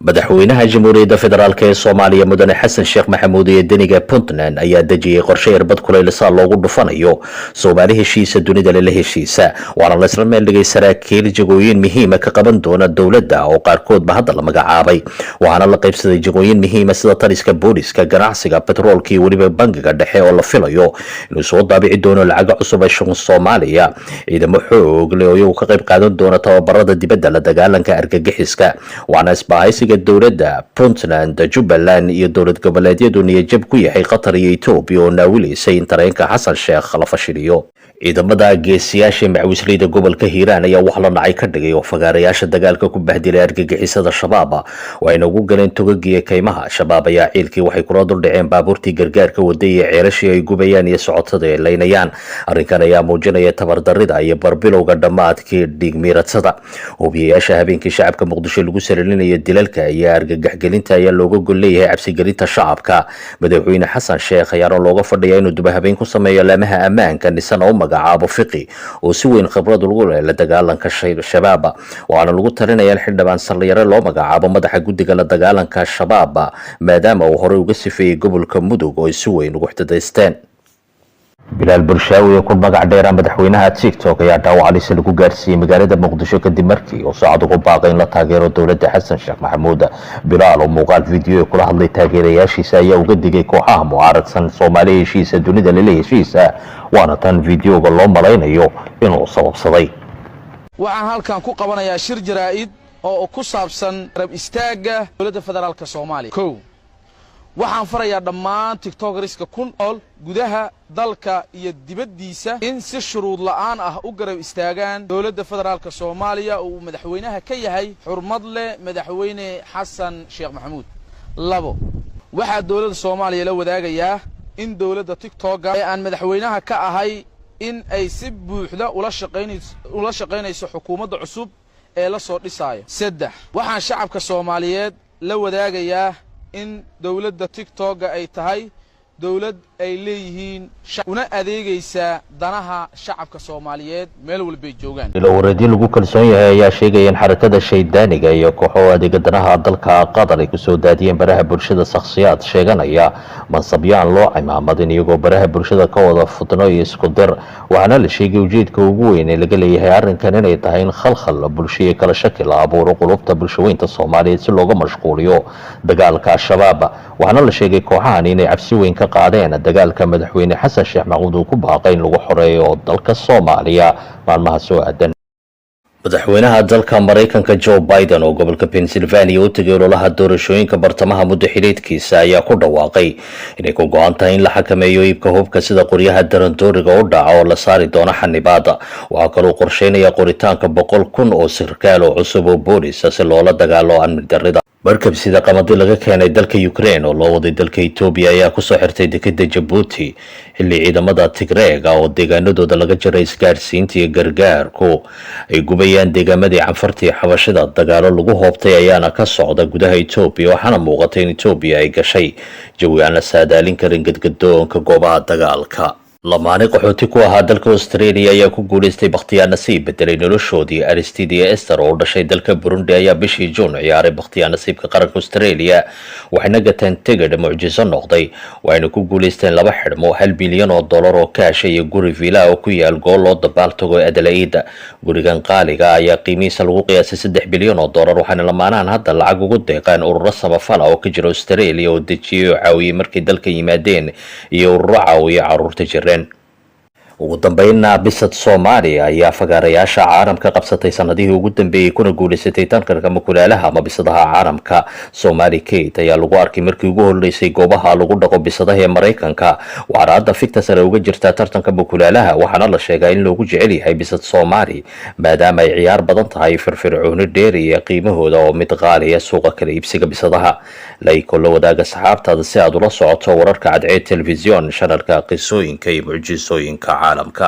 Madaxweynaha Jamhuuriyadda Federaalk ee Soomaaliya, Mudane Xasan Sheekh Maxamuud, iyo deniga Puntland ayaa dejiyey qorshe irbad kulaylisaa loogu dhufanayo Soomaali heshiisa, dunida lala heshiisa. Waana la isla meel dhigay saraakiil jagooyin muhiima ka qaban doona dowladda, oo qaarkoodba hadda la magacaabay. Waxaana la qaybsaday jagooyin muhiima sida taliska booliska, ganacsiga, betroolka iyo weliba bangiga dhexe, oo la filayo inuu soo daabici doono lacago cusub ee shaqo Soomaaliya. Ciidamo xoog leh oo iyagu ka qayb qaadan doona tababarada dibadda, la dagaalanka argagixiska. Waxaana isbahaysiga dowladda Puntland, Jubbaland iyo dowlad goboleedyadu niyajab ku yahay Qatar iyo Etoobiya, oo naawilaysay in tareenka Xasan Sheekh la fashiliyo. Ciidamada geesiyaasha macawisleyda gobolka Hiiraan ayaa wax la dhacay ka dhigay oo fagaarayaasha dagaalka ku bahdilay argagixisada Shabaab. Waxayna ugu galeen togagiya kaymaha. Shabaab ayaa ciilkii waxay kula duldhaceen baabuurtii gargaarka waday iyo ceelashii ay gubayaan iyo socotada ay laynayaan. Arrinkan ayaa muujinaya tabardarida iyo barbilowga dhammaadkii dhiigmiiradsada. Hubiyayaasha habeenkii shacabka Muqdisho lagu salalinayo dilalka iyo argagaxgelinta ayaa looga gol leeyahay cabsigelinta shacabka. Madaxweyne Xasan Sheekh ayaana looga fadhiyaa inuu dubahabeyn ku sameeyo laamaha ammaanka, nisana u magacaabo Fiqi, oo si weyn khibrad ugu leh la dagaalanka Shabaab. Waxaana lagu talinaya in xildhibaan Salliyare loo magacaabo madaxa guddiga la dagaalanka Shabaab, maadaama uu horey uga sifeeyey gobolka Mudug oo ay si weyn ugu xtidaysteen. Bilaal Bulshaawi, oo ku magac dheera madaxweynaha TikTok, ayaa dhaawac halis lagu gaarsiiyey magaalada Muqdisho, kadib markii uu saacad ugu baaqay in la taageero dowladda Xasan Sheekh Maxamuud. Bilaal oo muuqaal video kula hadlay taageerayaashiisa ayaa uga digay kooxaha mucaaradsan Soomaali heshiisa, dunida lala heshiisa. Waana tan videoga loo malaynayo inuu sababsaday. Waxaan halkan ku qabanayaa shir jaraa'id oo ku saabsan garab istaagga dowladda federaalka Soomaaliya. Kow, waxaan farayaa dhammaan TikTokeriska ku nool gudaha dalka iyo dibaddiisa in si shuruud la'aan ah u garab istaagaan dowladda federaalka Soomaaliya oo uu madaxweynaha ka yahay xurmad leh Madaxweyne Xasan Sheekh Maxamuud. Labo, waxaa dowladda Soomaaliya la wadaagayaa in dowladda TikToka ee aan madaxweynaha ka ahay in ay si buuxda ula shaqaynayso xukuumadda cusub ee la soo dhisaayo. Saddex, waxaan shacabka Soomaaliyeed la wadaagayaa in dowladda TikToka ay tahay dowlad ay leeyihiin, una adeegaysaa danaha shacabka Soomaaliyeed meel walbay joogaan. Ilowareedyo lagu kalsoon yahay ayaa sheegaya in xarakada shaydaaniga iyo kooxo adeega danaha dalka Qatar ay kusoo daadiyeen baraha bulshada shakhsiyaad sheeganaya mansabyaan loo cimaamadin, iyagoo baraha bulshada ka wada fudno iyo isku dir. Waxaana la sheegay ujeedka ugu weyn ee laga leeyahay arrinkan inay tahay in khalkhal bulsho iyo kala shaki la abuuro qulubta bulshaweynta Soomaaliyeed, si looga mashquuliyo dagaalka Al-Shabaab. Waxaana la sheegay kooxahan inay cabsi weyn ka qaadeen dagaalka Madaxweyne Xasan Sheekh Maxamuud uu ku baaqay in lagu xoreeyo dalka Soomaaliya maalmaha soo aadan. Madaxweynaha dalka Maraykanka Joe Biden, oo gobolka Pennsylvania u tegay ololaha doorashooyinka bartamaha muddo xidhiidkiisa, ayaa ku dhawaaqay inay ku go-an tahay in la xakameeyo iibka hubka, sida qoryaha darandooriga u dhaca, oo la saari doono xanibaada. Waxaa kaloo qorsheynaya qoritaanka 100,000 oo sarkaal oo cusub oo boolisa, si loola dagaalo amni darrida. Markab sida qamadi laga keenay dalka Ukraine oo loo waday dalka Etoobiya ayaa kusoo xirtay dekeda Jabuuti, xilli ciidamada Tigreega oo deegaanadooda laga jaray isgaarsiinta iyo gargaarku ay gubayaan deegaamadii Canfartii Xabashida. Dagaalo lagu hoobtay ayaana ka socda gudaha Etoobiya, waxaana muuqatay in Etoobiya ay gashay jawi aan la saadaalin karin gadgadoonka goobaha dagaalka. Lamaane qaxooti ku ahaa dalka Australia ayaa ku guulaystay bakhtiyaa nasiib bedelay noloshoodii. Aristide iyo Ester, oo u dhashay dalka Burundi, ayaa bishii Juun ciyaaray bakhtiyaa nasiibka qaranka Australia, waxayna gateen tigidh mucjiso noqday. Waxayna ku guulaysteen laba xidhmo, $1 bilyan oo kaasha iyo guri villa oo ku yaal gool loo dabaal tago Adelaide. Gurigan qaaliga ayaa qiimihiisa lagu qiyaasay $3 bilyan, waxaana lamaanahan hadda lacag ugu deeqaan ururo samafala oo ka jira Australia oo dejiyey oo caawiyey markay dalka yimaadeen, iyo ururo caawiya carruurta jireen. Ugu dambeynna, bisad Soomaaliya ayaa fagaarayaasha caalamka qabsatay sanadihii ugu dambeeyey, kuna guulaysatay tartanka makulaalaha ama bisadaha caalamka. Somali Kate ayaa lagu arkay markii ugu horeysay goobaha lagu dhaqo bisadaha ee Maraykanka, waxaana hadda figta sare uga jirtaa tartanka makulaalaha. Waxaana la sheegaa in loogu jecel yahay bisad Soomaali, maadaama ay ciyaar badan tahay, firfircooni dheer iyo qiimahooda oo mid qaaliya suuqa kala iibsiga bisadaha. Like oo la wadaaga saxaabtaada si aad ula socoto wararka Cadceed Telefisyon, shanalka qisooyinka iyo mucjisooyinka caalamka.